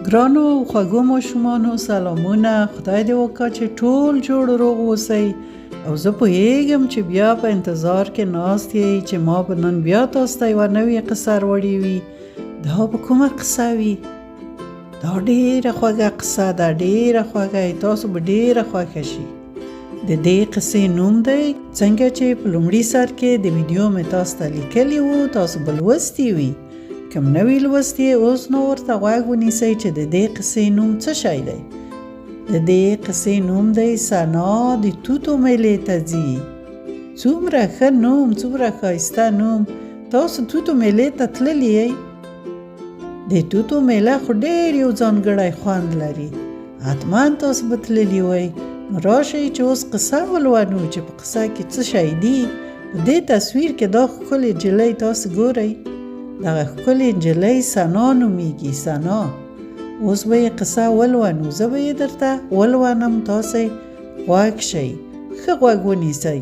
ګرانو او خوږو ماشومانو سلامونه، خدای دې وکړه چې ټول جوړ روغ اوسئ. او زه پوهیږم چې بیا په انتظار کې ناست یئ چې ما به نن بیا تاسو ته یوه نوې قصه راوړې وي. دا به کومه قصه وي؟ دا ډېره خوږه قصه ده، ډېره خوږه، تاسو به ډېره خوښه شي. د دې قصې نوم دی، څنګه چې په لومړي سر کې د ویډیو مې تاسو ته لیکلي وو، تاسو به لوستي وي. کوم نه وي لوستي، اوس نو ورته غوږ ونیسئ چې د دې قصې نوم څه شی دی. د دې قصې نوم دی ثنا د توتو میلې ته ځي. څومره ښه نوم، څومره ښایسته نوم. تاسو توتو میلې ته تللي یئ؟ د توتو میله خو ډېر یو ځانګړی خوند لري، حتما تاسو به تللي وئ. نو راشئ چې اوس قصه ولولو چې په قصه کې څه شی دي. په دې تصویر کې دا ښکلې نجلۍ تاسو ګورئ، دغه ښکلې نجلۍ ثنا نومیږي. ثنا، اوس به یې قصه ولولو، زه به یې درته ولولم، تاسو غوږ شئ، ښه غوږ ونیسئ،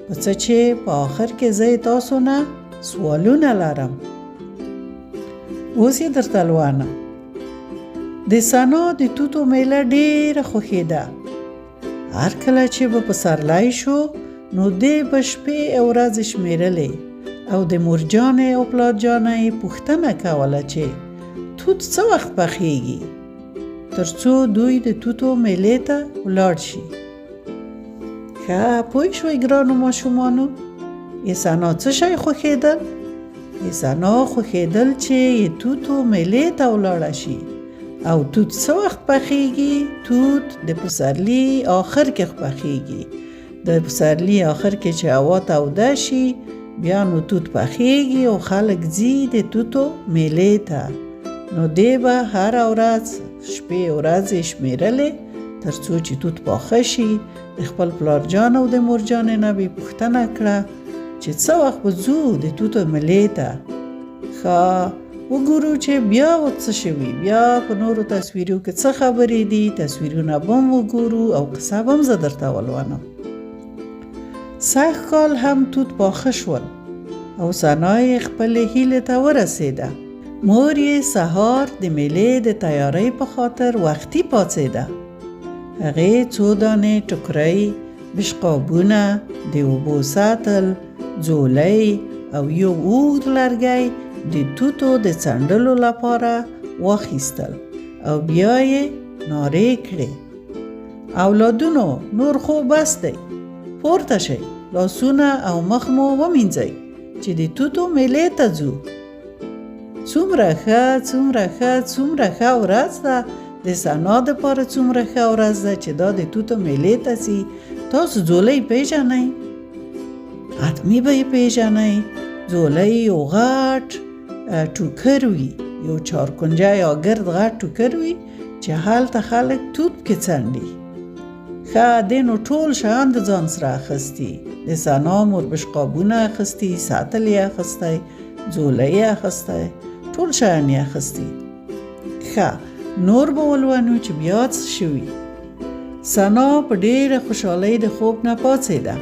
په څه چې په آخر کې زه یې تاسو نه سوالونه لرم. اوس یې درته لولم. د ثنا د توتو میله ډېره خوښېده. هر کله چې به پسرلی شو نو دې به شپې او ورځې شمېرلې او د مورجانې او پلارجانه یې پوښتنه کوله چې توت څه وخت پخېږي، تر څو دوی د توتو میلې ته ولاړ شي. ښه پوه شوئ ګرانو ماشومانو، یې ثنا څه شی خوښېدل؟ یې ثنا خوښېدل چې یې توتو میلې ته ولاړه شي. او توت څه وخت پخېږي؟ توت د پسرلي آخر کې پخېږي. د پسرلي آخر کې چې هوا توده شي، بیا نو توت پخېږي او خلک ځي د توتو میلې ته. نو دی به هره ورځ شپې ورځې شمېرلې تر څو چې توت پاخه شي. د خپل پلار جان او د مور جانې نه به یې پوښتنه کړه چې څه وخت به ځو د توتو میلې ته. ښه وګورو چې بیا څه شوي، بیا په نورو تصویرو کې څه خبرې دي، تصویرونه به هم وګورو او قصه به هم زه درته ولولم. سږ کال هم توت پاخه شول او ثنا یې خپلې هیلې ته ورسېده. مور یې سهار د میلې د تیارۍ په خاطر وختي پاڅېده. هغې څو دانې ټوکرۍ، بشقابونه، د اوبو سطل، ځولۍ او یو اوږد لرګی د توتو د څنډلو لپاره واخیستل او بیا یې نارې کړې: اولادونو، نور خو بس دی، پورته شئ، لاسونه او مخ مو ومینځئ چې د توتو میلې ته ځو. څومره ښه، څومره ښه، څومره ښه ورځ ده د ثنا دپاره، څومره ښه ورځ ده چې دا د توتو میلې ته ځي. تاسو ځولۍ پیژنئ؟ حتمي به یې پیژنئ. ځولۍ یو غټ ټوکر وي، یو چارکنجه یا ګرد غټ ټوکر وي چې هلته خلک توت پکې څنډي. ښه، دې نو ټول شیان د ځان سره اخیستي. د ثنا مور بشقابونه اخیستي، سطل یې اخیستی، ځولۍ یې اخیستی، ټول شیان یې اخیستي. ښه، نور به ولولو چې بیا څه شوي. ثنا په ډېره خوشحالۍ د خوب نه پاڅېده.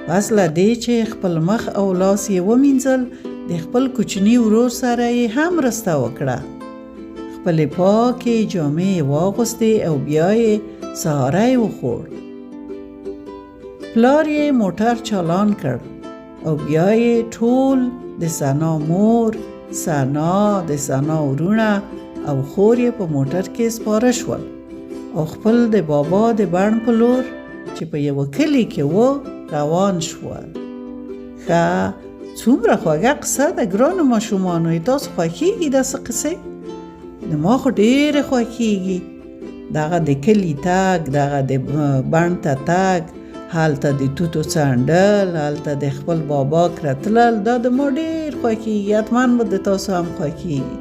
پس له دې چې خپل مخ او لاس یې ومینځل، د خپل کوچني ورور سره یې هم مرسته وکړه. خپلې پاکې جامې یې واغوستې او بیا یې سهاری وخوړ. پلار یې موټر چالان کړ او بیا یې ټول د ثنا مور، ثنا، د ثنا وروڼه او خور یې په موټر کې سپاره شول او خپل د بابا د بڼ په لور چې په یوه کلي کې و روان شول. ښه، څومره خوږه قصه ده ګرانو ماشومانو، یې تاسو خوښیږي داسې قصې؟ د ما خو ډېرې خوښیږي. دغه د کلي تګ، دغه د بڼ ته تګ، هلته د توتو څنډل، هلته د خپل بابا کره تلل، دا د ما ډېر خوښیږي، حتما به د تاسو هم خوښیږي.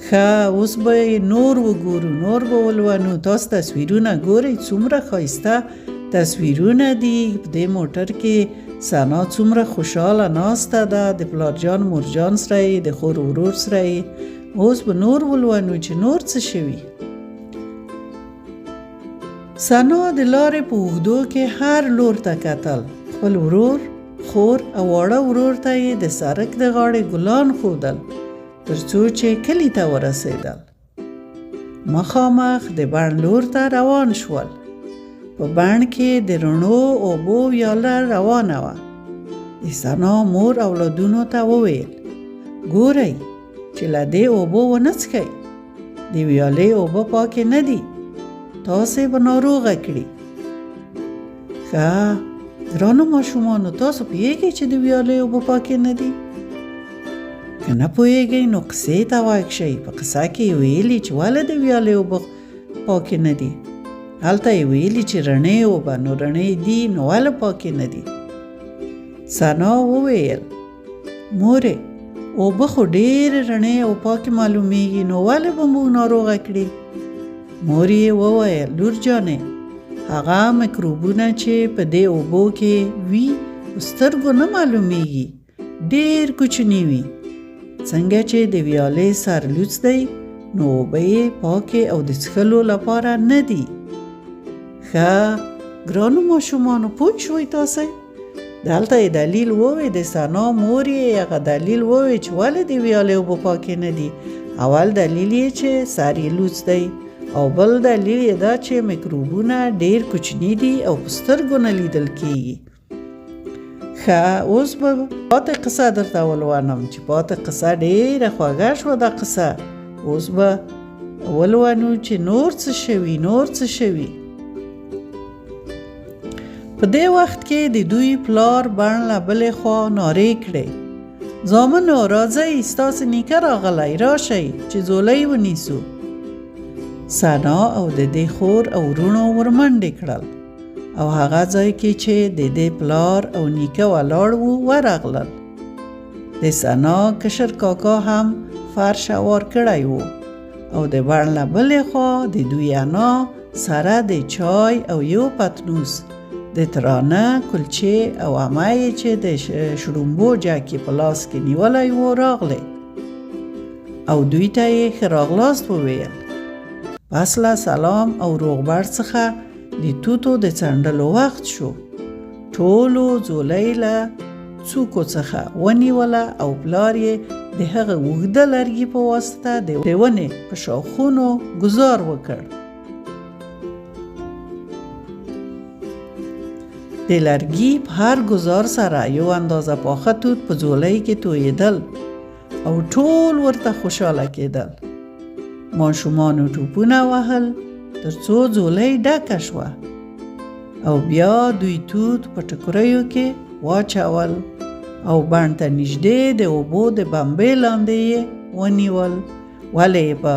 ښه، اوس به یې نور وګورو، نور به ولولو. تاسو تصویرونه ګورئ، څومره ښایسته تصویرونه دي. په دې موټر کې ثنا څومره خوشحاله ناسته ده، د پلار جان مور جان سره یې، د خور ورور سره یې. اوس به نور ولولو چې نور څه شوي. ثنا د لارې په اوږدو کې هر لور ته کتل. خپل ورور، خور او واړه ورور ته یې د سړک د غاړې ګلان ښودل تر څو چې کلي ته ورسېدل. مخامخ د بڼ لور ته روان شول. په بڼ کې د رڼو اوبو ویاله روانه وه. د ثنا مور اولادونو ته وویل، ګورئ چې له دې اوبو ونه څښئ، د ویالې اوبه پاکې نه دي، تاسې به ناروغه کړي. ښه ګرانو ماشومانو، تاسو پوهېږئ چې د ویالې اوبه پاکې نه دي؟ که نه پوهېږئ نو قصې ته غوږ شئ. په قصه کې یې ویلي چې ولې د ویالې اوبه پاکې نه دي. هلته یې ویلي چې رڼې اوبه، نو رڼې دي، نو ولې پاکې نه دي؟ ثنا وویل، مورې اوبه خو ډېرې رڼې او پاکې معلومیږي، نو ولې به موږ ناروغه کړي؟ مور یې وویل، لور جانې، هغه میکروبونه چې په دې اوبو کې وي په سترګو نه معلومیږي، ډېر کوچني وي. څنګه چې د ویالې سر لوڅ دی، نو اوبه یې پاکې او د څښلو لپاره نه دي. ښه ګرانو ماشومانو، پوه شوئ تاسې؟ دلته یې دلیل ووی، د ثنا مور یې هغه دلیل ووی چې ولې د ویالې اوبه پاکې نه دي. اول دلیل یې چې سر یې لوڅ دی، او بل دلیل یې دا چې میکروبونه ډېر کوچني دي او په سترګو نه لیدل کیږي. ښه، اوس به پاتې قصه درته ولونم چې پاتې قصه ډېره خوږه شوه. دا قصه اوس به ولونو چې نور څه شوي، نور څه شوي. په دې وخت کې د دوی پلار بڼ له بلې خوا نارې کړې، زامنو راځئ، ستاسې نیکه راغلی، راشئ چې ځولۍ ونیسو. ثنا او د دې خور او وروڼو ورمنډې کړل او هغه ځای کې چې د دې پلار او نیکه ولاړ وو ورغلل. د ثنا کشر کاکا هم فرش هوار کړی و او د بڼ له بلې خوا د دوی انا سره د چای او یو پتنوس د ترانه کلچې او عمه یې چې د شړومبو جک یې په لاس کې نیولی و راغلې او دوی ته یې ښه راغلاست وویل. پس له سلام او روغبړ څخه د توتو د څنډلو وخت شو. ټولو ځولۍ له څوکو څخه ونیوله او پلار یې د هغه اوږده لرګي په واسطه د ونې په شاخونو ګزار وکړ. د لرګي په هر ګزار سره یو اندازه پاخه توت په ځولۍ کې تویېدل او ټول ورته خوشاله کېدل. ماشومانو ټوپونه وهل تر څو ځولۍ ډکه شوه او بیا دوی توت په ټکریو کې واچول او بڼ ته نږدې د اوبو د بمبې لاندې یې ونیول. ولې یې په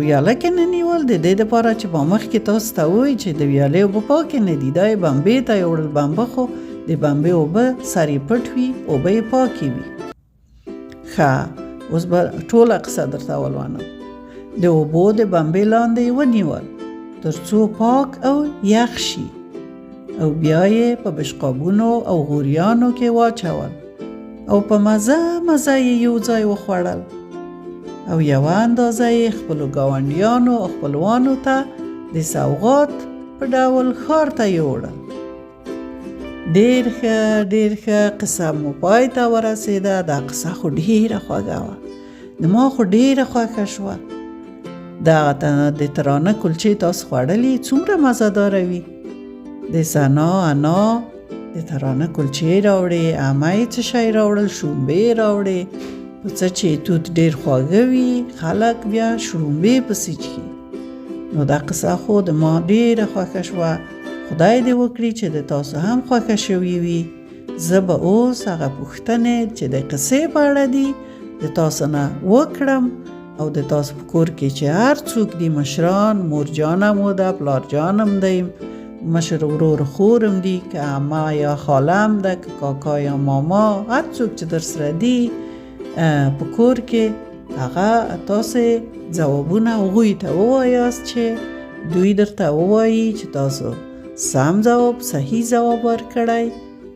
ویاله کې نه نیول؟ د دې لپاره چې په مخ کې تاسو ته ووایي چې د ویالې اوبه پاکې نه دي. دا یې بمبې ته یوړل. بمبه خو د بمبې اوبه سر یې پټ وي، اوبه یې پاکې وي. ښه، اوس به ټوله قصه درته ولونم. د اوبو د بمبې لاندې یې ونیول تر څو پاک او یخ شي او بیا یې په بشقابونو او غوریانو کې واچول او په مزه مزه یې یو ځای وخوړل او یوه اندازه یې خپلو ګاونډیانو او خپلوانو ته د سوغات په ډول ښار ته یوړل. ډیر ښه، ډیر ښه، قصه مو پای ته ورسېده. دا قصه خو ډیره خوږه وه، د ما خو ډیره خوښه شوه. دغه د ترانه کلچې تاسو خوړلې، څومره مزهداره وي. د ثنا انا د ترانه کلچې راوړې، عمه یې څه شی راوړل، شړومبې راوړې. په څه چې توت ډیر خواږه وي، خلک بیا شړومبې پسې چښي. نو دا قصه خو د ما ډیره خوښه شوه. خدای دې وکړي چې د تاسو هم خوښه شوې وي. زه به اوس هغه پوښتنې چې د قصې په اړه دي د تاسو نه وکړم او د تاسو په کور کې چې هر څوک دي، مشران، مور جانم و ده، پلار جانم دی، مشر ورور خورم دي، که عمه یا خاله هم ده، که کاکا یا ماما، هر څوک چې در سره دي په کور کې، هغه تاسو ځوابونه هغوی ته ووایاست چې دوی درته ووایي چې تاسو سم ځواب، صحیح ځواب ورکړی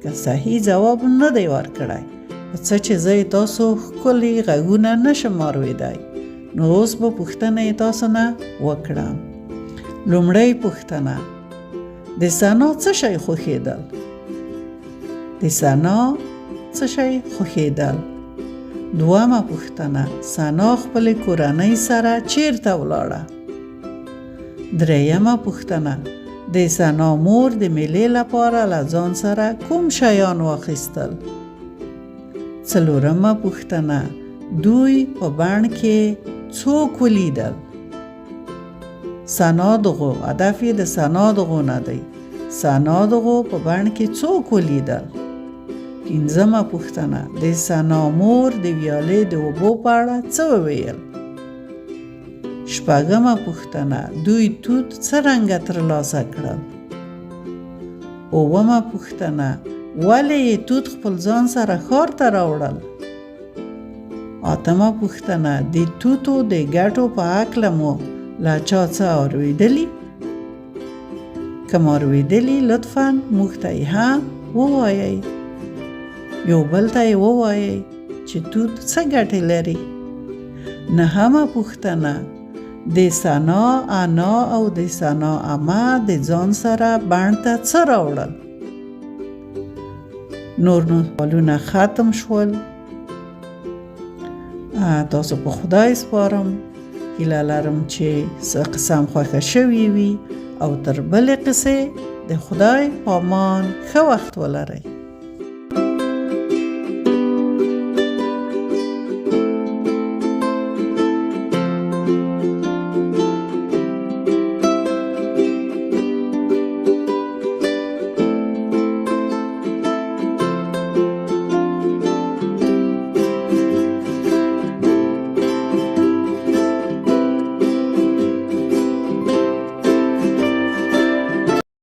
که صحیح ځواب نه دی ورکړی. په څه چې زه یې تاسو ښکلي غږونه نشم اورېدای. نو اوس به پوښتنه یې تاسو نه وکړم. لومړۍ پوښتنه، د ثنا څه شی خوښېدل؟ د ثنا څه شی خوښېدل؟ دوهمه پوښتنه، ثنا خپلې کورنۍ سره چیرته ولاړه؟ درېیمه پوښتنه، د ثنا مور د میلې لپاره له ځان سره کوم شیان واخیستل؟ څلورمه پوښتنه، دوی په بڼ کې څوک ولیدل؟ ثنا دغو، هدف یې د ثنا دغو نه دی. ثنا دغو په بڼ کې څوک ولیدل؟ پنځمه پوښتنه، د ثنا مور د ویالې د اوبو په اړه څه وویل؟ شپږمه پوښتنه، دوی توت څرنګه ترلاسه کړل؟ اوومه پوښتنه، ولې یې توت خپل ځان سره ښار ته راوړل؟ اتمه پوښتنه، د توتو د ګټو په هکله مو له چا څه اورېدلي؟ که مو اورېدلي لطفا موږ ته یې هم ووایئ. یو بل ته یې ووایئ چې توت څه ګټې لري. نهمه پوښتنه، د ثنا انا او د ثنا عمه د ځان سره بڼ ته څه راوړل؟ نور نو سوالونه ختم شول. تاسو په خدای سپارم. هیله لرم چې څه قسم خوښه شوي وي او تر بلې قصې د خدای پامان. ښه وخت ولرئ.